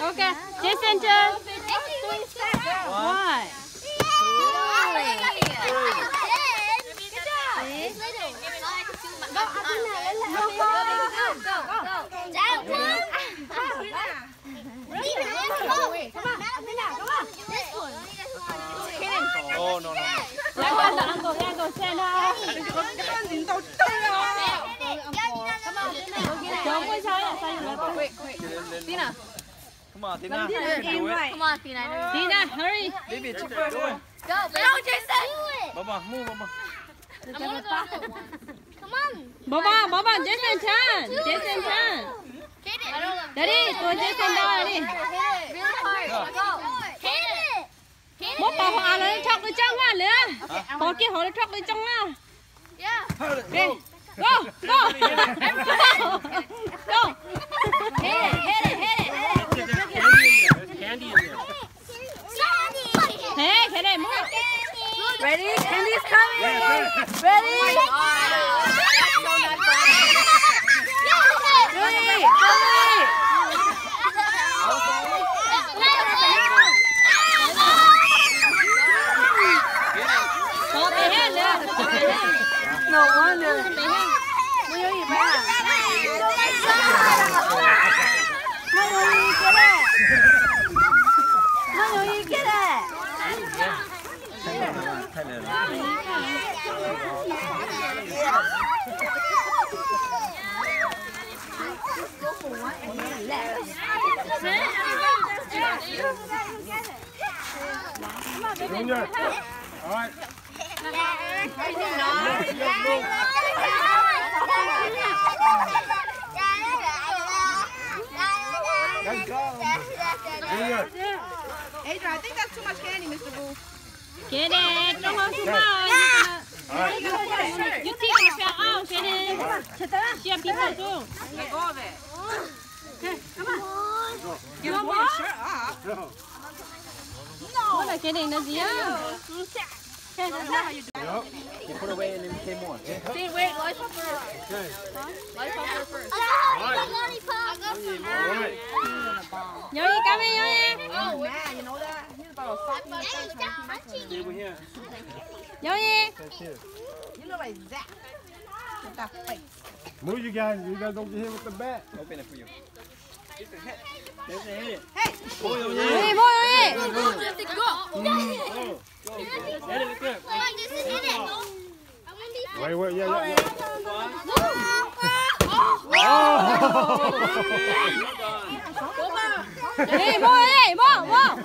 Okay, Jason turn. One. Tina, hurry. Tina, hurry. Baby, keep going. Go, Jason. Baba, move, Baba. Come on. Baba, Baba, Jason turn. Jason turn. Daddy, tus Jason ntau li. Really hard. Go. Hit it. Muab pov hauv av los rho qw coob na lawm. Pov kiag hauv los rho qw coob na. Go, go. Go. Hit it, hit it, hit it. Hey, hit it, move. Ready? Candy's coming. Ready? Three, three. No wonder. Junior. All right. Let's go. Junior. Adrian, I think that's too much candy, Mister Wu. Kev ne, rau hauv xwb mas. All right. You take the shirt off, kev ne. Share people too. Let go of it. Come on. Get your shirt off. Ua kev ne no ntxiv. Yep. You put away and then we pay more. See, wait, light pepper. Okay. Light pepper first. All right. Yog ib kab me yog ib. Oh, man, you know that? He's about to slap me in the face. Over here. Yog ib. Right here. You look like Zach. What the fuck? Move, you guys. You guys don't get hit with the bat. Open it for you. Hey, move, move. Wait, wait, yeah, yeah, yeah. Hey, move, hey, move, move.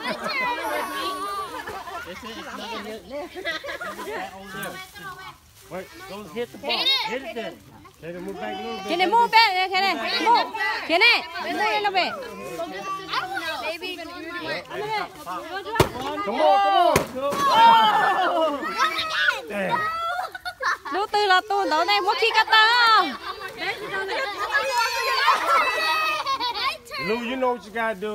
Wait, don't hit the ball. Hit it then. Kev ne, move back, kev ne, move, kev ne, move a little bit. Come on, come on. Lub twg los tus ntawd ne, muab khib koj tau. Lu, you know what you gotta do.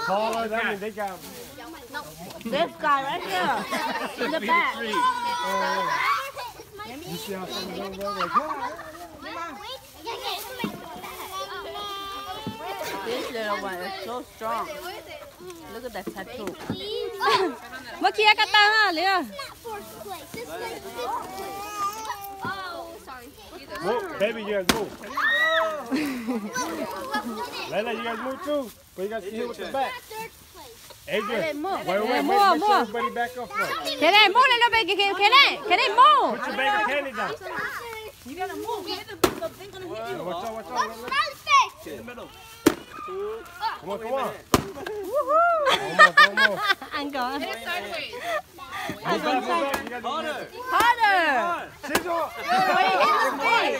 Taller, that means they got This guy right here. In the back. You see how some of them go like, "Whoa." That one is so strong. Look at that tattoo. Muab khi koj tau ha, Liv. Move, baby, you guys move. Layla, you guys move too. But you guys can hit with the back. Adrian, wait, wait, wait, make sure everybody back up first. Kev ne, move, Layla, baby, kev ne, kev ne, move. Put your bag of candy down. You gotta move. Hit the, the thing gonna hit you. Watch out, watch out. Come on, come on. Woohoo. Come on, come on. Ăn cỏ. Hit it sideways. Move back, move back. You gotta do it. Harder. Sit up. Wait, hit the stomach.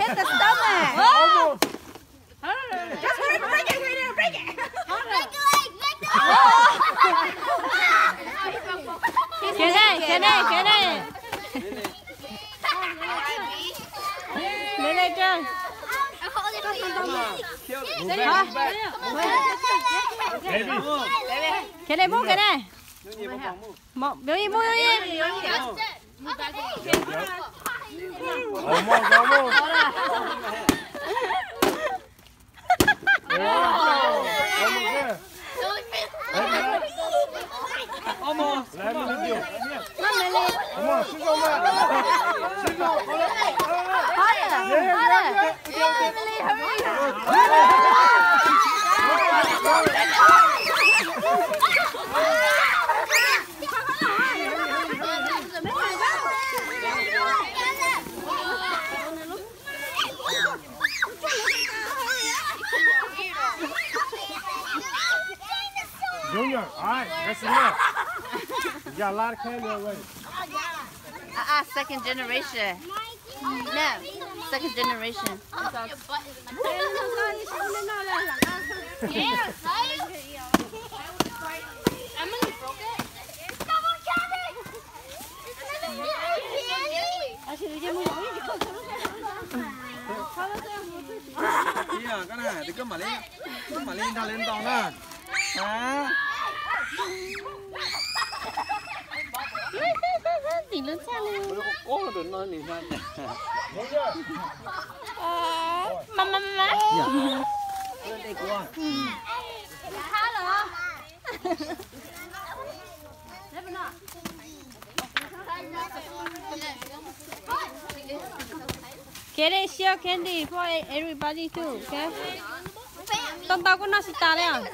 Hit the stomach. Almost. Just hurry, break it, hurry, break it. Break the leg, break the leg. Kev ne, kev ne, kev ne. Layla, go. Move back, move back. Baby. Kev ne, move, kev ne. Move, baby, move, baby. Almost, almost. There you go. Almost there. Baby, almost. Let me do it. Come on, sit on that. Sit on. Yeah, yeah, yeah. Junior, all right, that's enough. You got a lot of candy already. Uh-uh, second generation. No, second generation. Yeah, right? Emily broke it. Ib yam koj na, koj mam li, koj mam li nrog lawv ntaus na. Tim lub txaj li. Mas mas mas. Kev ne, share candy for everybody too, okay? Tau ntau kuj noj tsis tas li os.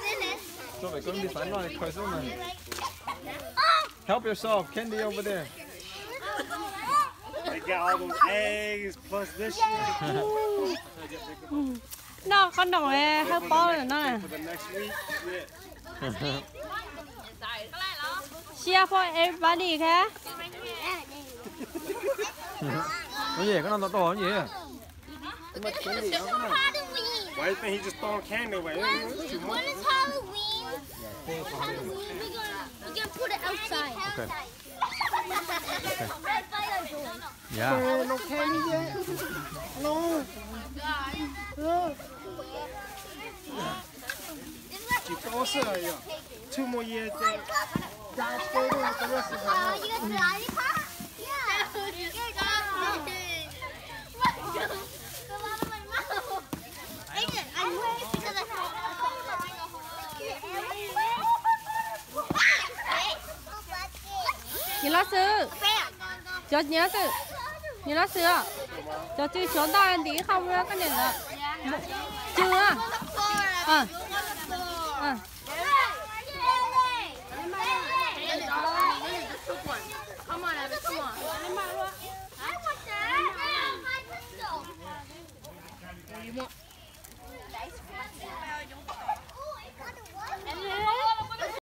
Help yourself, candy over there. They got all those eggs plus this shit. Noj qhob noom hawb paub lawm no. For the next week, shit. Share for everybody, okay? Ua li koj noj tau tau li. Why you think he just throwing candy away? It's too much. When it's Halloween, Halloween, we gonna, we gonna put it outside. Okay. Right by the door. Yeah. No candy yet. No. Tsis paub xwb yog. Two more years. Downstairs, the rest of the house. Niam Laj Xwm, cov niam Laj Xwm, niam Laj Xwm os, cov cw xyov ntoj ntim ib qho koj niam ntawd. Cw a.